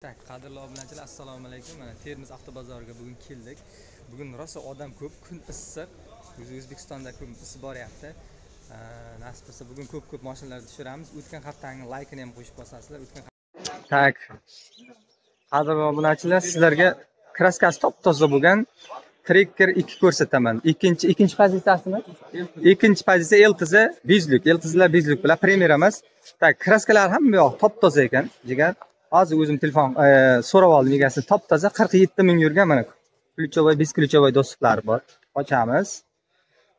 Tak, qadrli obunachilar, assalomu alaykum. Mana Termiz avtobozoriga bugun keldik. Bugun rosa odam ko'p, kun issiq. O'zbekistonda ko'p isib boryapti. Nasib bo'lsa bugun ko'p-ko'p mashinalar tushiramiz. O'tgan haftaning laykini ham qo'shib bosasizlar. O'tgan Tak. Qadrli obunachilar, sizlarga kraskasi top-toza bo'lgan Tracker 2 ko'rsataman. Ikkinchi pozitsiyasimi? Ikkinchi pozitsiya LTZ bezlik. LTZlar bezlik bilan Premier emas. Tak, kraskalar hamma yoq top-toza ekan, jigar. Hozir o'zim telefon so'rab oldim egasini, top-toza 47 ming yurgan mana. Ключевой, бесключевой do'stliklari bor. Ochamiz.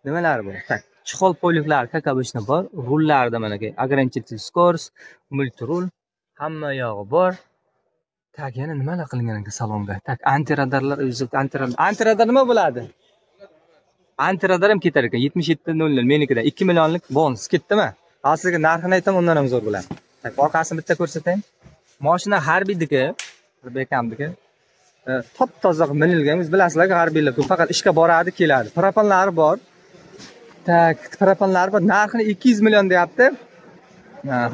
Nimalar bor? Tak, chexol poyliklar как обычно bor. Rullarda mana ограничитель скорость, multirul, hamma yog'i bor. Tak, yana nimalar qilingan ekan salonda? Tak, antiradarlar o'zi antiradar nima bo'ladi? Antiradar ham ketar ekan 77.00 menikida 2 millionlik bonus ketdimi? Hozir sizga narxini aytaman, undan ham zo'r bo'ladi. Tak, orqasini bitta ko'rsatay. Mashina harbiydiki, Bekamniki. Top toza qilib minilgan. Biz bilasizlar, harbiylar ko'p faqat ishga boradi, keladi. Propanlari bor. Tak, propanlari bor. Narxini 200 million deyapti.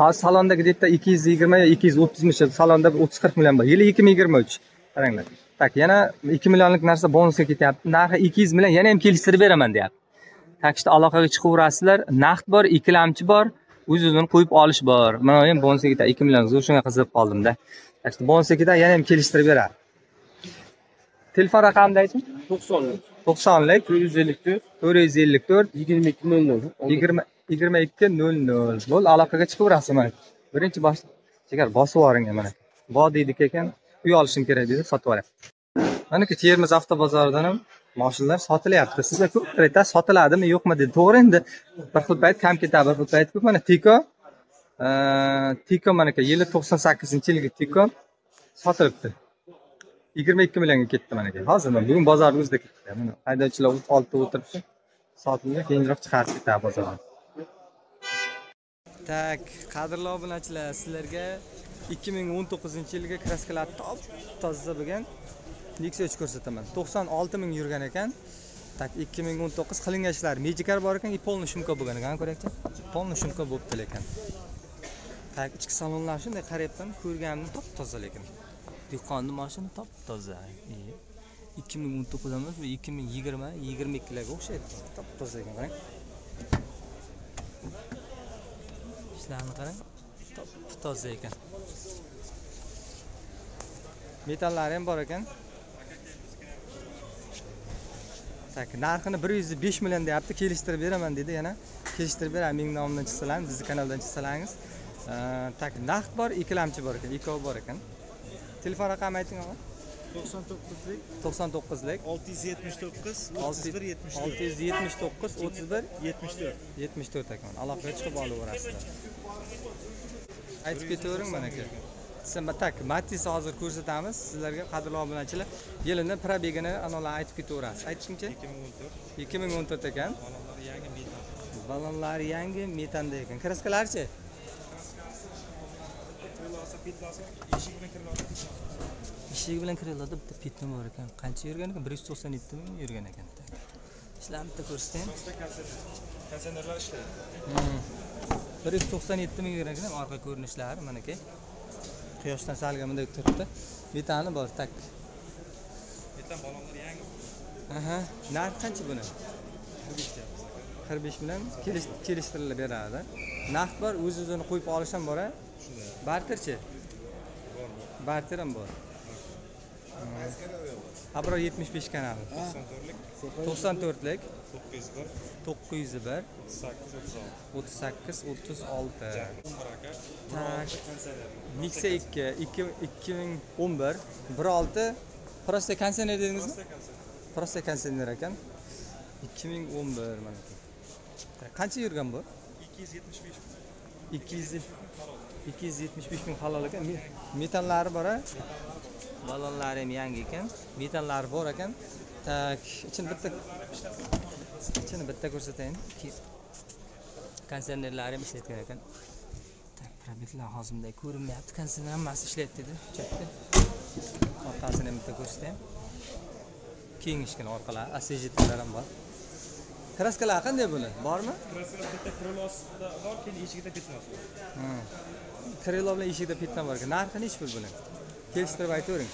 Hozir salonda где-то 220 230 mish, salonda 30-40 million bor. Yili 2023. Qaranglar. Tak, yana 2 millionlik narsa bonusga ketyapti. Narxi 200 million, yana ham kelishtirib beraman deyapti. Tak, işte aloqaga chiqaverasizlar. Naqd bor, ikkilamchi bor. O'z-o'zini qo'yib olish bor. Mana ham bonusga ketadi 2 million. Zo'r, shunga qiziqib qoldim-da. Tak, işte bonusga ketadi, yana ham kelishtirib beradi. Telefon raqamini ayting. 90lik. 90lik 454 454 22 00 22 00. Bo'l, aloqaga chiqaverasiz mana. Birinchi bosh jigar bosib yuboring mana. Vodiydik ekan, uy olishim kerak dedi, sotib olyapti. Manaki Termiz avtobozoridan ham mashinalar sotilyapti. Sizlar ko'p aytasiz, sotiladimi, yo'qmi dedi. To'g'ri, endi bir xil payt kam ketadi, bir xil payt ko'p. Mana Tico, Tico manaki yili 98-yilgi Tico sotilibdi. 22 millionga ketdi manaki. Hozir mana bugun bozorning o'zida ketdi. Mana haydovchilar oldida o'tiribdi. Sotildi, keyinroq chiqarib ketadi bozorga. Tak, qadrli obunachilar, sizlarga 2019-yilgi kraskalar top toza bo'lgan Nexia 3 ko'rsataman. 96 ming yurgan ekan. Tak, 2019 qilingan ishlar. Magicar bor ekan, и полный шумка bo'lgan ekan, ko'ryapsiz? Полный шумка bo'libdi lekin. Tak, ichki salonlar shunday qarayapman, ko'rganimda top toza lekin. Dehqonni mashina top toza. 2019 emas, bu 2020, 22 larga o'xshaydi. Top toza ekan, qarang. Ishlarni qarang, top toza ekan. Metallari ham bor ekan. Tak, narxini 105 million deyapti, kelishtirib beraman dedi, yana kelishtirib beraman. Mening nomimdan chiqsalar, bizni kanaldan chiqsalaringiz. Tak, naqd bor, ikkilamchi bor ekan, ikkovi bor ekan. Telefon raqami ayting og'a. 99lik 99lik 679 31 74 679 31 74 74 ekan. Aloqaga chiqib olaverasizlar. Aytib ketavering mana aka. Sen tak, Matiz hozir ko'rsatamiz sizlarga, qadrli obunachilar. Yilini, probegini analar aytib ketaverasiz. Aytishimcha 2014 2014 ekan. Balonlari yangi metan. Balonlari yangi metanda ekan. Kraskalarchi? Kraskasi petnasi, eshigi bilan kiriladi. Eshigi bilan kiriladi, bitta petna bor ekan. Qancha yurgan ekan? 197 ming yurgan ekan. Ishlarni bitta ko'rsataymi? Konditsionerlar ishlaydi. 197 ming yurgan ekan, orqa ko'rinishlari manaki. Quyoshdan salga bunday turibdi. Metani bor, tak. Metan balonlari yangi. Aha, narxi qancha buni? 45 deyapmiz aka. 45 million kelishtirilib beradi. Naqd bor, o'z-o'zini qo'yib olish ham bor, a? Shunday. Barterchi? Bor, bor. Barter ham bor. Abror 75 kanali. 94lik 94lik 901 901 38 36 38 36. 11 aka. Tak. Konditsioner. Nexia 2 2011 1.6 prosta konditsioner dedingizmi? Prosta konditsioner ekan. 2011 mana. Qancha yurgan bu? 275 275 ming halol ekan. Metallari bor a? Balonlari ham yangi ekan. Metallari bor ekan. Tak, ichini bitta ko'rsatayin. Konditsionerlari ham ishlayotgan ekan. Tak, probeklar hozir bunday ko'rinmayapti. Konditsioner hammasi ishlayapti dedi. Chapda. Orqasini ham bitta ko'rsatayin. Kengishgina orqalari, освежителlar ham bor. Kraskalar qanday buni? Bormi? Kraskalar bitta krылosida bor, keyin eshigida petnasi bor. Krыло bilan eshigida petna bor ekan. Narxi nechi pul buni? Kelishtirib aytavering.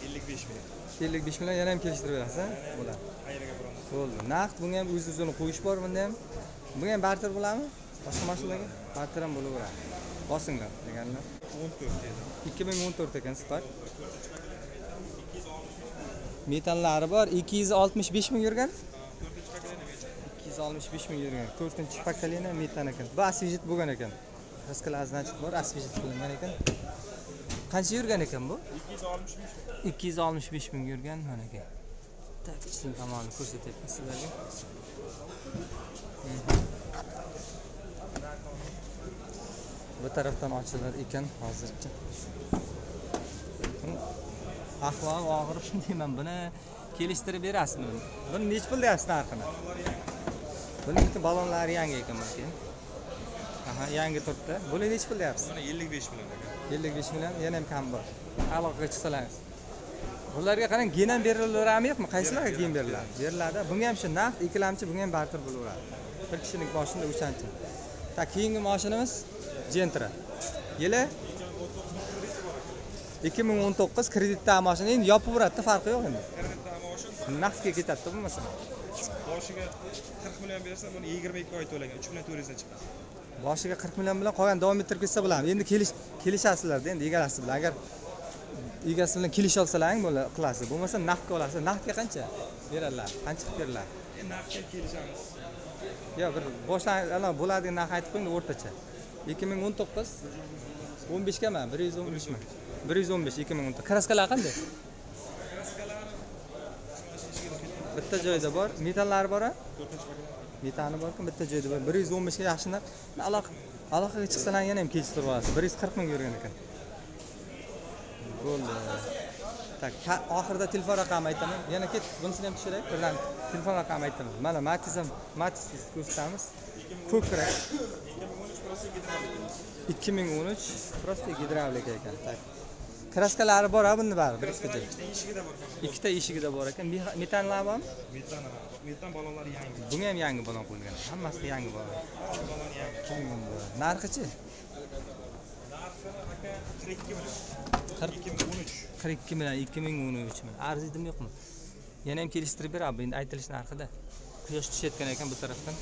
55 million. 55 million yana ham kelishtirib berasiz, ha? Bo'ladi. Qayerga boramiz? Bo'ldi. Naqd bunga ham o'z-o'zini qo'yish bor bunda ham. Bunga ham barter bo'ladimi? Boshqa mashinalarga barter ham bo'laveradi. Bosinglar deganlar. 14 edi. 2014 ekan Spark. Metanlari bor, 265 ming yurgan. 265 ming yurgan. 4-chi pokoleniya metan ekan. Bu освежить bo'lgan ekan. Kraskalar значит bor, освежить qilingan ekan. Qancha yurgan ekan bu? 265 ming. 265 ming yurgan mana aka. Tak, ichini tomonini ko'rsatyapman sizlarga. Bu tarafdan ochilar ekan hozircha. Ahvol og'ir deyman, buni kelishtirib berasizmi? Buni necha pul deyapsiz narxini? Buning bitta ballonlari yangi ekan mana. Aha, yangi turibdi. Buni necha pul deyapsiz? Buni 55 million aka. 55 million, yana ham kam bor. Aloqaga chiqsalaringiz. Bularga qarang, gen ham berilaverami yo'qmi? Qaysilarga gen beriladi? Beriladi. Bunga ham shu naqd, ikkilamchi bunga ham barter bo'laveradi. Bir kishining boshida o'shancha. Ta keyingi mashinamiz Gentra. Yili 2019 kreditda mashina endi yopaveradi, farqi yo'q endi. Kreditda mashina naqdga ketadi bo'lmasa. Boshiga 40 million bersa, buni 22 oy to'lagan, 3 million 400 dan chiqadi. Boshiga 40 million bilan qolgan davom ettirib ketsa bo'ladi. Endi kelishasizlarda endi egalasi bilan. Agar egasi bilan kelisha olsalaring bo'ladi, qilasiz. Bo'lmasa naqdga olasiz. Naqdga qancha beradilar? Qancha qilib beriladi? Endi naqdga kelishamiz. Yo'q, bir boshdan ana bo'ladigan narx aytib qo'ying o'rtacha. 2019 15 ga 115 mi? 115 2019. Kraskalar qanday? Kraskalari bitta joyda bor. Metallari bor-a? Metani bor-ku, bitta joyda bor. 115 ga yaxshi narx. Aloqaga chiqsalar yana ham kelishtirib olasiz. 140 ming yurgan ekan. Bo'ldi. Tak, oxirida telefon raqami aytaman. Yana ket, bunisini ham tushiraylik. Birdan telefon raqami aytaman. Mana Matiz ham, Matiz ko'rsatamiz. Ko'krak. 2013 prosta gidravlika ekan. Tak. Kraskalari bor-a buni bari, bir ikkita joy. Ikkita eshigida bor. Ikkita eshigida bor ekan. Metanlar bormi? Metan, metan ballonlari yangi. Bunga ham yangi ballon qo'yilgan. Hammasida yangi ballon. Ballon yangi. Narxichi? Narxi aka 42 million. 2013. 42 million 2013 million. Arziydimi yo'qmi? Yana ham kelishtirib beradi endi aytilish narxida. Quyosh tushayotgan ekan bu tarafdan.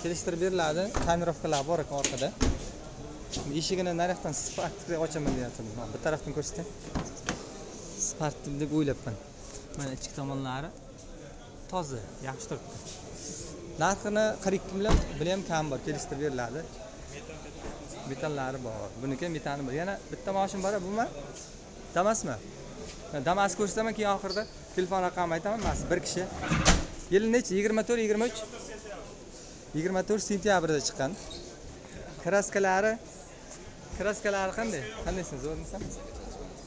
Kelishtirib beriladi. Tonirovkalar bor ekan orqada. Eshigini naryoqdan Spark ochaman deyaptim. Mana bu tarafdan ko'rsatay. Spark deb o'ylabman. Mana ichki tomonlari toza, yaxshi turibdi. Narxini 42 million, buni ham kam bor, kelishtirib beriladi. Metallari bor. Buniki metani bor. Yana bitta mashina bor, bumi? Damasmi? Damas ko'rsataman, keyin oxirida telefon raqamini aytaman. Mas bir kishi. Yili necha? 24, 23. 24 sentyabrda chiqqan. Kraskalari qanday? Qandaysiz, zo'rmisan?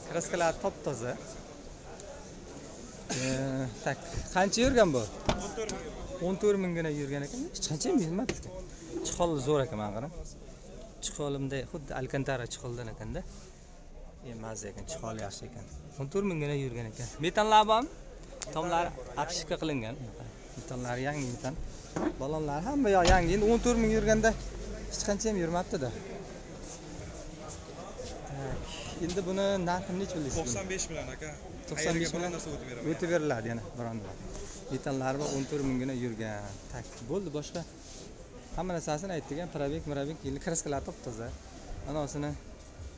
Kraskalari top-toza. Tak, qancha yurgan bu? 14 minggina yurgan ekan. Hech qancha ham yurmabdi. Chixoli zo'r ekan, mana qarang. Chixoli bunday xuddi Alcantara chixoldan ekanda. Mazza ekan, chixoli yaxshi ekan. 14 minggina yurgan ekan. Metanlar bormi? Tomlari обшивка qilingan. Metanlari yangi metan. Ballonlari hamma yoq yangi. Endi 14 ming yurganda hech qancha ham yurmabdi-da. Tak, endi buni narxini necha pul deysiz? 95 million aka. 95 million narsa o'tib beraman. O'tib beriladi yana biron nima. Metallari bor, 14 minggina yurgan. Tak, bo'ldi, boshqa hamma narsasini aytdik, ham probek, murabek, endi kraskalar top-toza. Anosini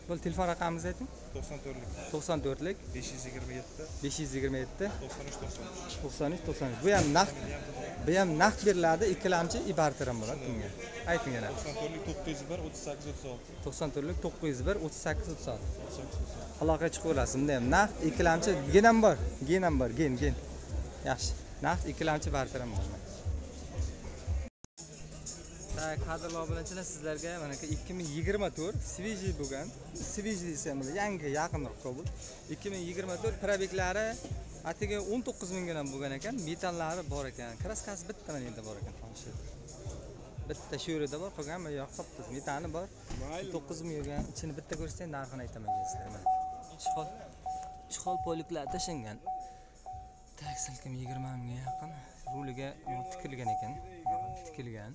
bo'l, telefon raqamimizni ayting. 94lik. 94lik 527 527 93 93. 93 93. Bu ham naqd, bu ham naqd beriladi, ikkilamchi barter ham bo'ladi bunga. Ayting yana. 94lik 901 38 36. 94lik 901 38 36. 38 36. Aloqaga chiqaverasiz. Bunda ham naqd, ikkilamchi gen ham bor, gen ham bor, gen, gen. Yaxshi. Naqd, ikkilamchi barter ham bor. Tak, qadrli obunachilar, sizlarga mana 2024 svejiy bo'lgan, svejiy desa ham bo'ladi, yangi, yaqinroq Cobalt. 2024 probeklari atigi 19 mingga ham bo'lgan ekan, metallari bor ekan, kraskasi bitta mana endi bor ekan, tonishi. Bitta shu yerda bor, qolgan bu yoq topdi. Metani bor. 9 ming yurgan, ichini bitta ko'rsang narxini aytaman sizlarga mana. Chixol poliklar tashlangan. Tak, salkam 20 mingga yaqin. Ruliga tikilgan ekan. Tikilgan.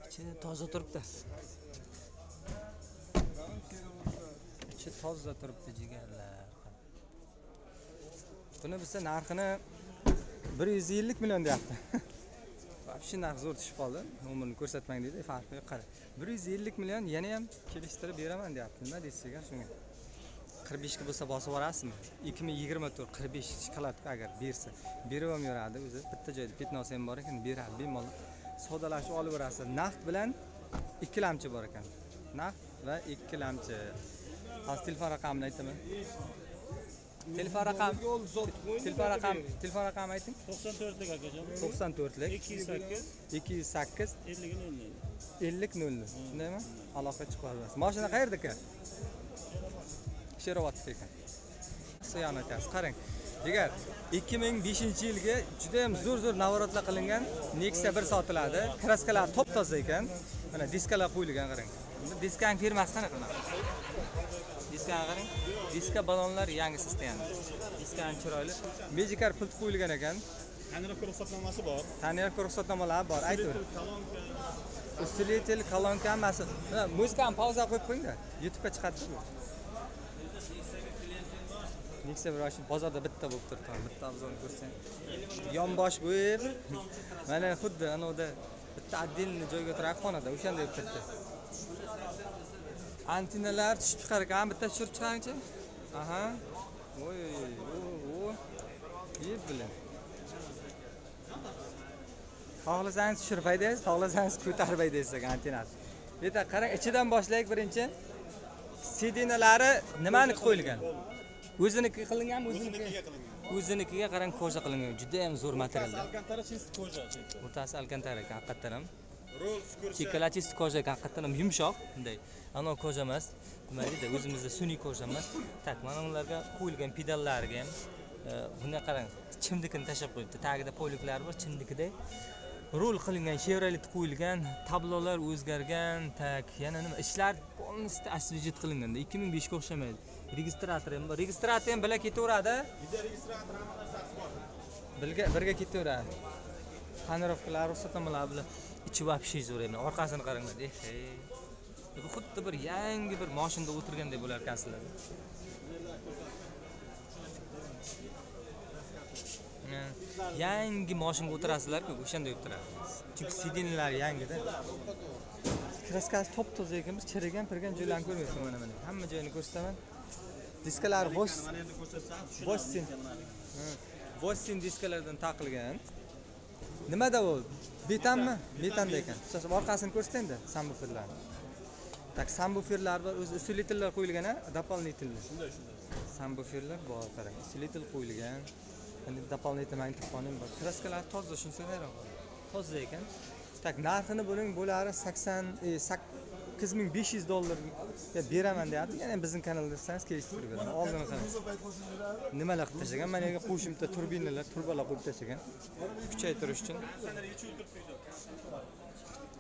Ichi toza turibdi. Ichi toza turibdi jigarlar. Buni bilsa narxini 150 million deyapti. Вообще narx zo'r tushib qoldi. Nomerini ko'rsatmang deydi, farqi yo'q, qara. 150 million yana ham kelishtirib beraman deyapti. Nima deysiz agar shunga? 45 ga bo'lsa bosib yuborasizmi? 2024 45 shokolad agar bersa, berib ham beradi o'zi. Bitta joyda petnosi ham bor ekan, beradi bemalol. Savdolashib olib berasiz. Naqd bilan ikkilamchi bor ekan. Naqd va ikkilamchi. Hozir telefon raqamini aytaman. Telefon raqami ayting. 94lik akajon. 94lik 208 208 50 00. 50 00. Shundaymi? Aloqa chiqib qoladi. Mashina qayerdaki? Sherovatdiki ekan. Siyani aytasiz. Qarang. Jigar, 2005-yilga juda ham zo'r-zo'r navorotlar qilingan Nexia 1 sotiladi. Kraskalar top-toza ekan. Mana diskalar qo'yilgan, qarang. Buni diskaning firmasi qanaqa? Diskani qarang. Diska balonlar yangi sistema. Diskani chiroyli. Magicar pult qo'yilgan ekan. Tonirovka ruxsatnomasi bor. Tonirovka ruxsatnomalari bor. Aytib. Усилитель, kolonka hammasi. Mana muzikani pauza qo'yib qo'ying-da. YouTube'ga chiqadi bu. Nexia bir shu bozorda bitta bo'lib turibdi. Bitta obzorni ko'rsang. Yonbosh bo'lib, mana xuddi anavda bitta отдельный joyga turadi xonada, o'shanday bo'lib turibdi. Antennalar tushib chiqar ekan, bitta tushirib chiqaringchi. Aha. Oy, o, o. Yeb bilan. Xohlasangiz tushirib haydaysiz, xohlasangiz ko'tarib haydaysiz ekan antennasi. Bu yerda qarang, ichidan boshlaylik birinchi. Sidinalari nimaniki qo'yilgan? O'ziniki qilinganmi, o'ziniki? O'zinikiga qarang, koja qilingan. Juda ham zo'r materialda. Alkantara чисто кожа. O'rtasi alkantara ekan, haqiqatan ham. Rolls ko'rsa. Chekkalar чисто кожа ekan, haqiqatan ham yumshoq. Bunday anov koja emas, nima deydi, o'zimizda sun'iy koja emas. Tak, mana ularga qo'yilgan pedallarga ham bunday qarang, chimdikini tashlab qo'yibdi. Tagida poliklari bor, chimdikidek. Rol qilingan, Chevrolet qo'yilgan, tablolar o'zgargan, tak, yana nima, ishlar полностью освежить qilinganda 2005 ga o'xshamaydi. Registrator ham bor. Registrator ham bila ketaveradi. Registrator hamma narsasi bor. Birga ketaveradi. Tonirovkalar, ruxsatnomalar bilan ichi вообще zo'r endi. Orqasini qaranglar. Bu xuddi bir yangi bir mashinada o'tirgandek bo'lar ekansizlar. Yangi mashinaga o'tirasizlar-ku, o'shanday bo'lib turadi. Chunki sidinlar yangida. Kraskasi top-toza ekan, biz chirigan, pirgan joylarni ko'rmaysiz mana mana. Hamma joyini ko'rsataman. Diskalar bo'sh. Mana endi ko'rsatsangiz, Bossin. Bossin diskalardan taqilgan. Nimada bu? Betanmi? Betanda ekan. Shoshib orqasini ko'rsataymi-da, sambuferlarni. Tak, sambuferlar bor, o'zi усилителlar qo'yilgan, ha, дополнительный. Shunday, shunday. Sambuferlar bor, qarang. Усилитель qo'yilgan. Endi дополнительный magnitofon ham bor. Kraskalar toza, shunisi hayron qoldim. Toza ekan. Tak, narxini buning bo'lari 8500 dollarga beraman deyapti. Yana bizning kanalda desangiz kelishtirib beraman. Oldini qarang. Nimalar qilib tashlagan? Mana yerga qo'shimcha turbinalar, turbalar qo'yib tashlagan. Kuchaytirish uchun.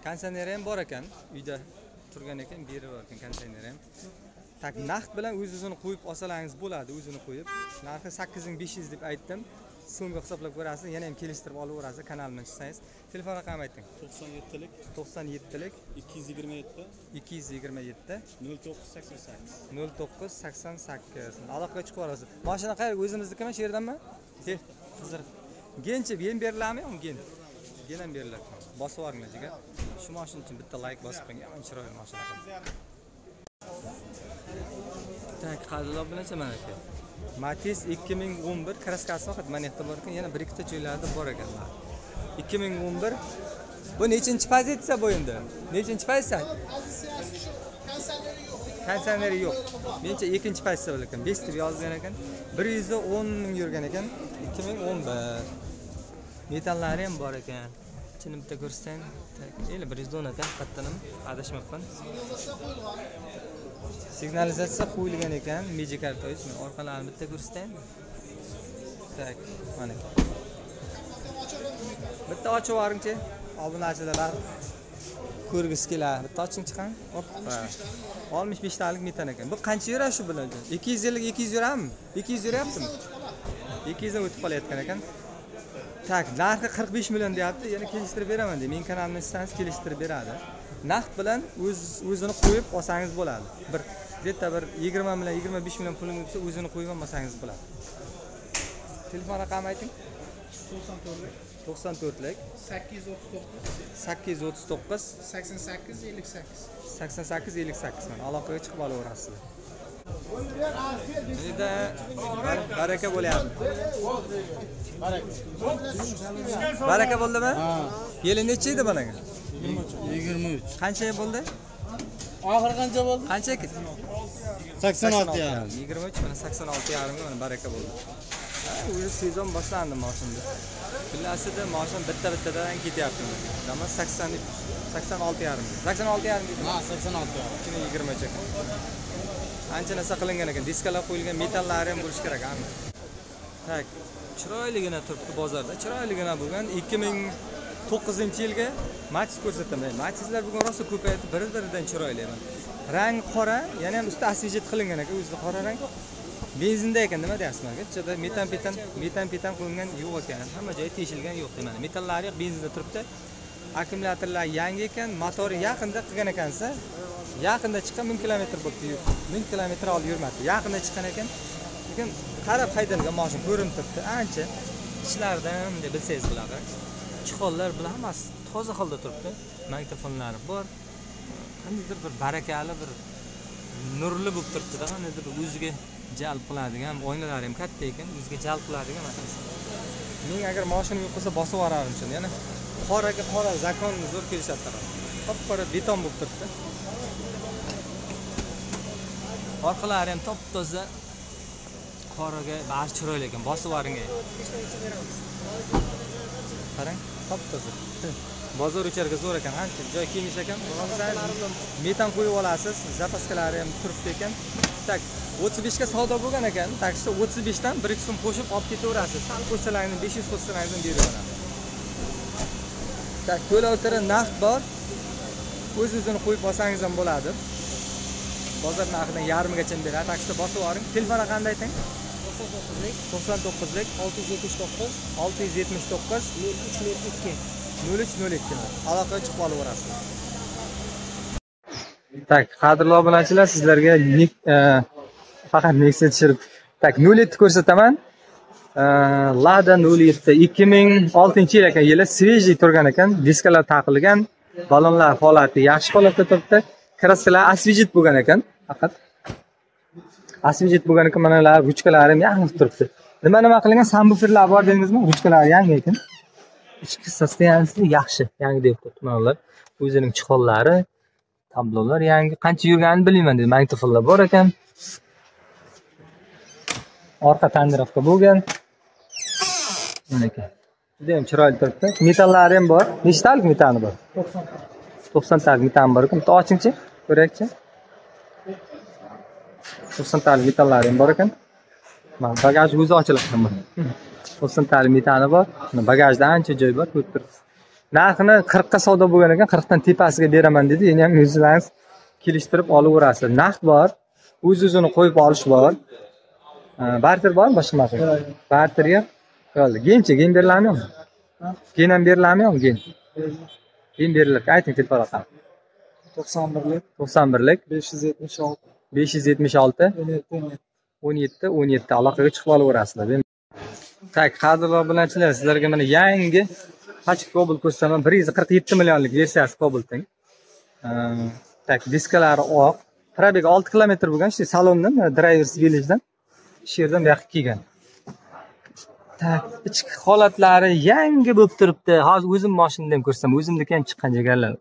Konditsioner ham bor ekan, uyda turgan ekan, berib bor ekan konditsioner ham. Tak, naqd bilan o'z-o'zini qo'yib olsalaringiz bo'ladi, o'zini qo'yib. Narxi 8500 deb aytdim. So'mga hisoblab ko'rasiz, yana ham kelishtirib olaverasiz kanalimdan chiqsangiz. Telefon raqami ayting. 97lik 97lik 227 227 0988. 0988. Aloqaga chiqib olasiz. Mashina qayerga, o'zimiznikimi, shu yerdanmi? Hozir. Genchi, gen beriladimi yo'qmi? Gen. Gen ham beriladi. Bosib yuboringlar jigar. Shu mashina uchun bitta like bosib qo'ying. Yomon chiroyli mashina. Tak, qadrlab bilancha mana aka. Matiz 2011 kraskasi faqat mana yerda bor ekan, yana bir ikkita joylarda bor ekan. 2011. Bu nechinchi pozitsiya bu endi? Nechinchi pozitsiya? Konditsioneri yo'q. Menimcha ikkinchi pozitsiya bo'lar ekan. 5 deb yozilgan ekan. 110 ming yurgan ekan. 2011. Metallari ham bor ekan. Ichini bitta ko'rsang, tak, 110 ekan, haqiqatan ham adashmabman. Signalizatsiya qo'yilgan ekan, Magicar to'yis, men orqalarini bitta ko'rsataymi? Tak, mana. Bitta ochib yuboringchi, obunachilar ko'rgisi keladi. Bitta oching chiqang. Hoppa. 65 talik metan ekan. Bu qancha yuradi shu bilan? 250 200 yuradimi? 200 yuryaptimi? 200 dan o'tib qolayotgan ekan. Tak, narxi 45 million deyapti. Yana kelishtirib beraman deydi. Mening kanalimni istasangiz kelishtirib beradi. Naqd bilan o'zini qo'yib olsangiz bo'ladi. Bir bitta bir 20 million, 25 million pulingiz bo'lsa, o'zini qo'yib ham olsangiz bo'ladi. Telefon raqami ayting. 94lik 839 839 88 58 88 58. Mana aloqaga chiqib olaverasizlar. Endi baraka bo'lyapti. Baraka bo'ldimi? Yili necha edi buning? 23. Qancha bo'ldi? Oxiri qancha bo'ldi? Qancha ketdi? 86,5. 23 mana 86,5 ga mana baraka bo'ldi. Уже sezon boshlandi moshinda. Billasida moshin bitta-bittadan ketyapti. Damas 86,5. 86,5 ga. Ha, 86,5. 20 ekan. Ancha narsa qilingan ekan. Diskalar qo'yilgan, metallari ham bo'lish kerak, aniq. Tak, chiroyligina turibdi bozorda. Chiroyligina bo'lgan 2009-yilga Matiz ko'rsataman. Matizlar bugun rosa ko'paydi, bir-biridan chiroyli. Rang qora, yana ham usti osvejet qilingan ekan, o'zida qora rang. Benzinda ekan, nima deyapsiz aka? Ichida metan qilingan yo'q ekan. Hamma joyi teshilgan yo'q deyman. Metallari yo'q, benzinda turibdi. Akkumulyatorlar yangi ekan, motori yaqinda qilgan ekansa, yaqinda chiqqan 1000 kilometr bo'libdi. 1000 kilometr olib yurmabdi. Yaqinda chiqqan ekan. Lekin qarab haydalgan mashina ko'rinib turibdi. Ancha ishlaridan bunday bilsangiz bo'ladi. Chixonlar bilan hammasi toza holda turibdi. Magnitofonlari bor. Qandaydir bir barakali bir nurli bo'lib turibdi-da, qandaydir bir o'ziga jalb qiladigan, oynalari ham katta ekan, o'ziga jalb qiladigan mashina. Men agar mashinam yo'q bo'lsa bosib yuborardim shuni. Ya'ni qoraga qora zakon zo'r kelishadi. Qop-qora beton bo'lib turibdi. Orqalari ham top-toza, qoraga bari chiroyli ekan, bosib yuboring. Qarang, top-toza. Bozor ucharga zo'r ekan, ancha joy kemish ekan. Metan qo'yib olasiz, zapaskalari ham turibdi ekan. Tak, 35 ga savdo bo'lgan ekan. Tak, shu 35 dan 1-2 so'm qo'shib olib ketaverasiz. Sal qo'shsalaringiz 500 qo'shsalaringiz ham beraveradi. Tak, to'lov turi naqd bor. O'z-o'zini qo'yib olsangiz ham bo'ladi. Bozor narxidan yarmigacha beradi. Tak, shu bosib yuboring. Telefon raqamini ayting. 99lik 99lik 679 679 0302 0302. Aloqaga chiqib olaverasiz. Tak, qadrli obunachilar, sizlarga faqat Nexia tushirib, tak 07 ko'rsataman. Lada 07 2006-yil ekan, yili svejiy turgan ekan, diskalar taqilgan, balonlar holati yaxshi holatda turibdi. Kraskalar osvejit bo'lgan ekan, faqat osvejit bo'lgan ekan, mana ular ruchkalari ham yangi turibdi. Nima qilingan? Sambuferlar bor dedingizmi? Ruchkalari yangi ekan. Ichki sostoyanisi yaxshi, yangi deb turibdi. Mana ular o'zining chixonlari, tablolar yangi. Qancha yurganini bilmayman dedi. Magnitofonlar bor ekan. Orqa tonirovka bo'lgan. Mana ekan. Juda ham chiroyli turibdi. Metallari ham bor. Nechtalik metali bor? 90 talik metali bor ekan. Bitta ochingchi, ko'raylikchi. 90 talik metallari ham bor ekan. Mana bagaj o'zi ochiladi. 90 talik metali bor. Mana bagajda ancha joy bor, ko'rib turibsiz. Narxini 40 ga savdo bo'lgan ekan, 40 dan tepasiga beraman dedi. Endi ham o'zingiz kelishtirib olaverasiz. Naqd bor, o'z-o'zini qo'yib olish bor. Barter bormi boshqa mashina? Barter yo'q. Bo'ldi. Genchi, gen beriladimi? Gen ham beriladimi? Gen. Gen berilar. Ayting telefon raqami. 91lik 91lik 576 576 17 17 17. Aloqaga chiqib olaverasizlar. Tak, qadrli obunachilar, sizlarga mana yangi Pachka Cobalt ko'rsataman. 147 millionlik versiyasi Cobalt'ning. Tak, diskalari oq. Probeg 6 kilometr bo'lgan, shu salondan, Drivers Village'dan shu yerdan bu yoqqa kelgan. Tak, ichki holatlari yangi bo'lib turibdi. Hozir o'zim mashinamda ham ko'rsam, o'zimniki ham chiqqan jigarlar.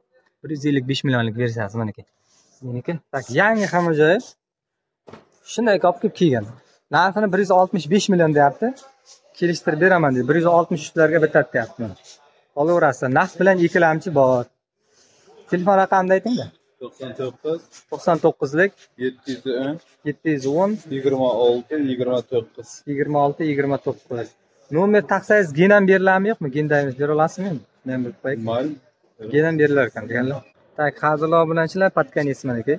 155 millionlik versiyasi maniki. Meniki. Tak, yangi hamma joyi. Shunday olib kelib kelgan. Narxini 165 million deyapti. Kelishtirib beraman dedi. 163 larga bitadi deyapti. Olaverasiz. Naqd bilan ikkilamchi bor. Telefon raqamini ayting-da. 99 99lik 710 710 26 29. 26 29. Nomer taqsangiz gen ham beriladimi yo'qmi? Gendaymiz bera olasizmi endi? Men bilib qo'yay. Mayli. Gen ham berilar ekan deganlar. Tak, qadrli obunachilar, patkan isminiki.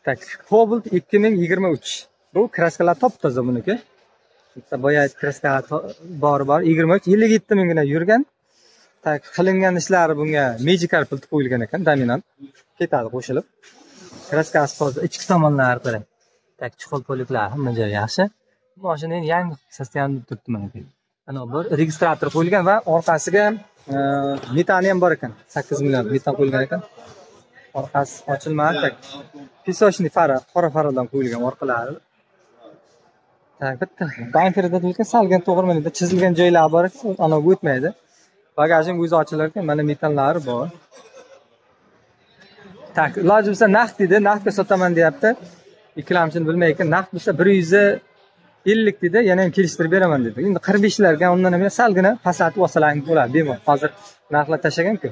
Tak, Cobalt 2023. Bu kraskalar top-toza buniki. Bitta boya kraskalar bor 23 57 minggina yurgan. Tak, qilingan ishlari bunga Magic pulti qo'yilgan ekan, dominant. Ketadi qo'shilib. Kraskasi toza, ichki tomonlari qarang. Tak, chuqur poliklar hamma joyi yaxshi. Mashina endi yangi sostoyanida turibdi mana bu. Ana bir registrator qo'yilgan va orqasiga metani ham bor ekan. 8 million metan qo'yilgan ekan. Orqasi ochilmadi. Песочный fara, qora faradan qo'yilgan orqalari. Tak, bitta bamperda lekin salgan to'g'ri mana chizilgan joylari bor ekan, ana o'tmaydi. Bagajning o'zi ochilar ekan, mana metanlari bor. Tak, iloji bo'lsa naqd dedi, naqdga sotaman deyapti. Ikkilamchini bilmay ekan, naqd bo'lsa 150 dedi, yana ham kelishtirib beraman dedi. Endi 45 larga undan ham salgina pasaytirib olsalaring bo'ladi, bemalol. Hozir narxlar tashlagan-ku.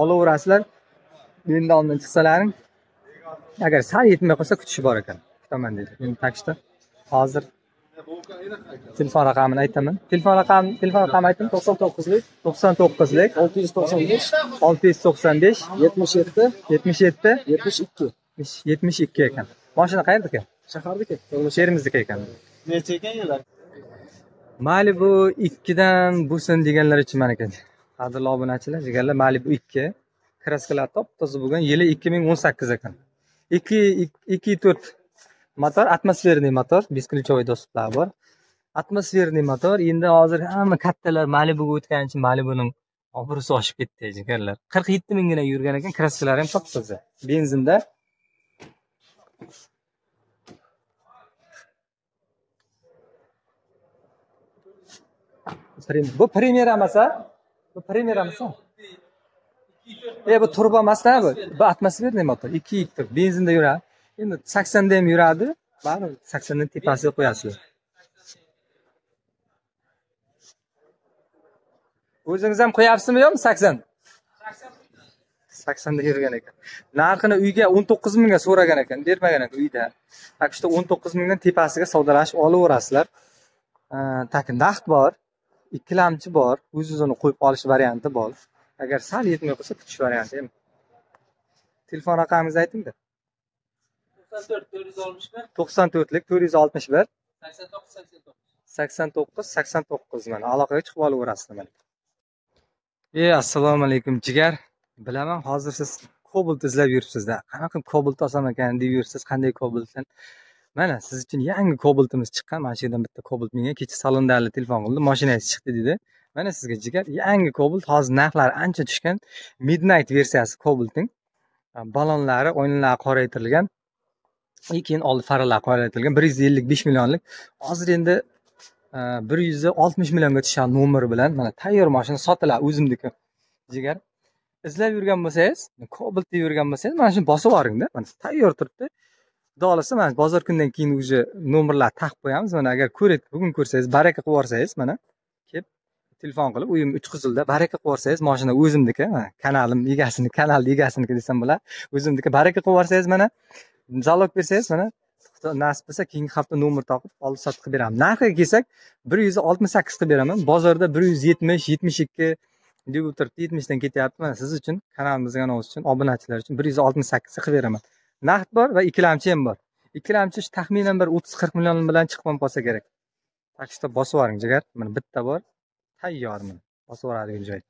Olaverasizlar. Mendan oldin chiqsalaring, agar sal yetmay qolsa kutishi bor ekan. Kutaman dedi. Endi takshda hozir telefon raqamini aytaman. Telefon raqami ayting. 99lik 99lik 695 695 77 77 72 72 ekan. Mashina qayerdiki? Shaharniki. Termizniki ekan. Necha ekan yillar? Malibu 2 dan bo'lsin deganlar uchun mana ekan. Qadrli obunachilar, jigarlar, Malibu 2 kraskalar top-toza bo'lgan, yili 2018 ekan. 2.4 motor, atmosferniy motor, бесключевой доступlar bor. Atmosferniy motor. Endi hozir hamma kattalar Malibuga o'tgani uchun Malibuning obro'si oshib ketdi, jigarlar. 47 minggina yurgan ekan, kraskalari ham top-toza. Benzinda. Bu Premier emas, a? Bu Premier emas. Bu turbo emas-da bu. Bu atmosferniy motor. 2.2 benzinda yuradi. Endi 80 da ham yuradi. Baribir 80 dan tepasiga qo'yasizlar. O'zingiz ham qo'yapsizmi yo'qmi 80? 80 da yurgan ekan. Narxini uyga 19 mingga so'ragan ekan, bermagan ekan uyda. Tak shu 19 mingdan tepasiga savdolashib olaverasizlar. Tak naqd bor, ikkilamchi bor, o'zingiz uni qo'yib olish varianti bor. Agar sal yetmay qolsa kutish varianti ham. Telefon raqamingizni ayting-da. 94 461 94lik 461 89 89 89 89 mana aloqaga chiqib olaverasizlar mana. Assalomu alaykum jigar. Bilaman hozir siz Cobalt izlab yuribsizda. Qanaqa Cobalt olsam ekan deb yuribsiz, qanday Cobaltdan? Mana siz uchun yangi Cobaltimiz chiqqan. Mana shu yerdan bitta Cobalt menga kecha salonda telefon qildi, mashinangiz chiqdi dedi. Mana sizga jigar yangi Cobalt, hozir narxlari ancha tushgan. Midnight versiyasi Cobaltning. Balonlari, oynalari qoraytirilgan. Keyin oldi faralar qoraytirilgan. 155 millionlik. Hozir endi 160 millionga tushgan nomeri bilan mana tayyor mashina sotiladi o'zimniki. Jigar izlab yurgan bo'lsangiz, Cobalt deb yurgan bo'lsangiz, mana shuni bosib yuboringda. Mana tayyor turibdi. Xudo xolasa mana bozor kundan keyin уже nomerlar taqib qo'yamiz. Mana agar ko'rib, bugun ko'rsangiz, baraka qilib yuborsangiz, mana kelib telefon qilib, uyim Uchqizilda baraka qilib yuborsangiz, mashina o'zimniki, mana kanalim egasini, kanal egasiniki desam bo'ladi. O'zimniki baraka qilib yuborsangiz, mana zalog bersangiz, mana nasib bo'lsa keyingi hafta nomer topib olib sotib qilib beraman. Narxiga kelsak 168 qilib beraman. Bozorda 170, 72 deb o'tiribdi, 70 dan ketyapti. Mana siz uchun, kanalimizga ovoz uchun, obunachilar uchun 168 qilib beraman. Naqd bor va ikkilamchi ham bor. Ikkilamchi taxminan bir 30-40 million bilan chiqib ham qolsa kerak. Tak что bosib yuboring jigar. Mana bitta bor. Tayyor mana. Bosib yuboradigan joy.